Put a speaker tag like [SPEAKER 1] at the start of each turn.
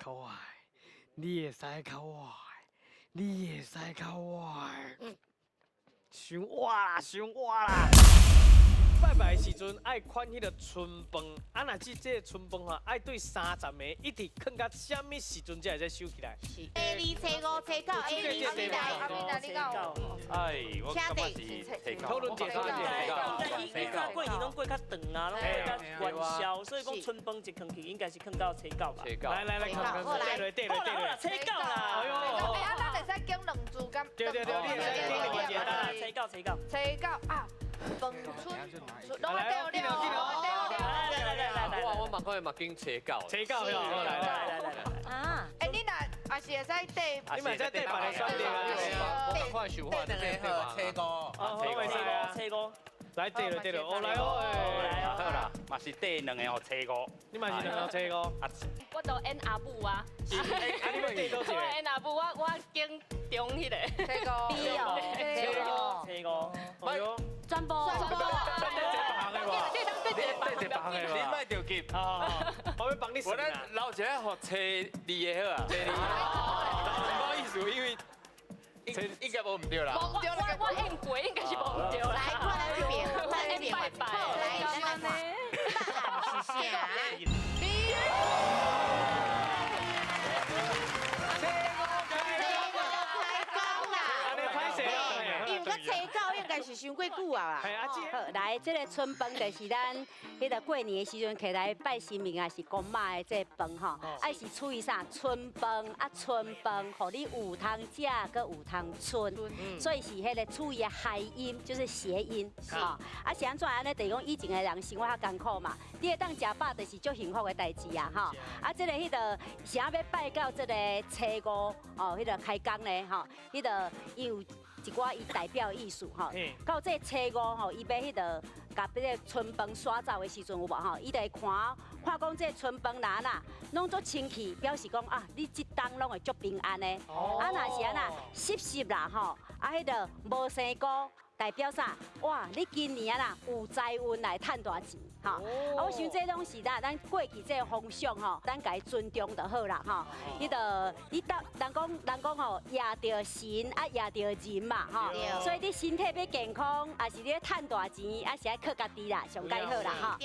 [SPEAKER 1] 較我的，你會使較我的，你會使較我的。傷倚啦，傷倚啦！拜拜的時陣愛款彼個春飯，啊若是這個春飯吼，愛對30個一直囥到啥物時陣才會使收起來？
[SPEAKER 2] 是。初二、初五、初九，A 二四來。
[SPEAKER 3] 阿明啊，你敢有？
[SPEAKER 4] 哎，我感覺是初九。
[SPEAKER 1] 討論者，討論者。
[SPEAKER 5] 以早過年攏過較長啊，攏過較元宵，所以講春飯一囥去，應該是囥到初九吧。
[SPEAKER 4] 初九。
[SPEAKER 1] 來來來，看看，對對對對對，
[SPEAKER 5] 初九啦。
[SPEAKER 1] 哎呦，
[SPEAKER 3] 哎，啊，咱會使揀兩柱敢？
[SPEAKER 1] 對對對，你會使揀另外一個。
[SPEAKER 5] 初九，初九。
[SPEAKER 3] 初九啊。飯春，攏愛對了，對了，
[SPEAKER 5] 來來來來，
[SPEAKER 4] 我嘛看嘛揀初九，
[SPEAKER 1] 初九，來來來
[SPEAKER 5] 來來。
[SPEAKER 2] 啊，
[SPEAKER 3] 哎，你若也是會使綴，
[SPEAKER 1] 你嘛會使綴別個選擇啊。
[SPEAKER 4] 我看想法，
[SPEAKER 6] 綴兩個初五，
[SPEAKER 1] 初五，
[SPEAKER 5] 初五，
[SPEAKER 1] 來綴落綴落，哦來哦，
[SPEAKER 5] 來
[SPEAKER 4] 好啦，嘛是綴兩個予初五，
[SPEAKER 1] 你嘛是兩個初五。
[SPEAKER 7] 我都演阿母啊，
[SPEAKER 1] 啊你欲綴佗一個？
[SPEAKER 7] 我演阿母，我揀中彼個。
[SPEAKER 3] 初五，
[SPEAKER 2] 初五，
[SPEAKER 5] 初五，
[SPEAKER 1] 哎呦。
[SPEAKER 7] 全部，
[SPEAKER 3] 全部，
[SPEAKER 7] 這當對一個
[SPEAKER 1] 別行的
[SPEAKER 4] 你莫著急，
[SPEAKER 1] 我欲幫你
[SPEAKER 4] 我咱留一个予初二的好啊。初二，唔好意思，因為應該無毋對啦。
[SPEAKER 7] 我演過應該是無毋對啦。
[SPEAKER 2] 來，看咱這邊，看咱這邊，
[SPEAKER 7] 拜拜。
[SPEAKER 2] 來，咱來看，答案是啥？初五開工啦！因為初九應該是傷過久啊啦。
[SPEAKER 8] 好，來，這個春飯就是咱彼個過年的時陣，起來拜神明啊，是公媽的這個飯吼，愛是處於啥？春飯啊，春飯，予你有通食，閣有通春，所以是彼個處於諧音，就是諧音，吼。啊，是按怎按呢？就是講以前的人生活較艱苦嘛，你會當食飽，就是足幸福的代誌啊，吼。啊，這個彼個是按欲拜到這個初五哦，彼個開工咧，吼，彼個伊有一寡伊代表意思吼。到這個初五吼，伊欲彼個共彼個春飯刷走的時陣有無吼？伊就會看看講這個春飯籃啊，攏足清氣，表示講啊，你這冬攏會足平安的。啊，若是按那濕濕啦吼，啊，彼個無生菇，代表啥？哇，你今年啊啦有財運來趁大錢，吼！啊，我想這攏是啦，咱過去這個風俗吼，咱共伊尊重就好啦，吼。你就你當人講吼，謁著神啊，謁著人嘛，吼。所以你身體欲健康，也是你欲趁大錢，也是愛靠家己啦，上蓋好啦，吼。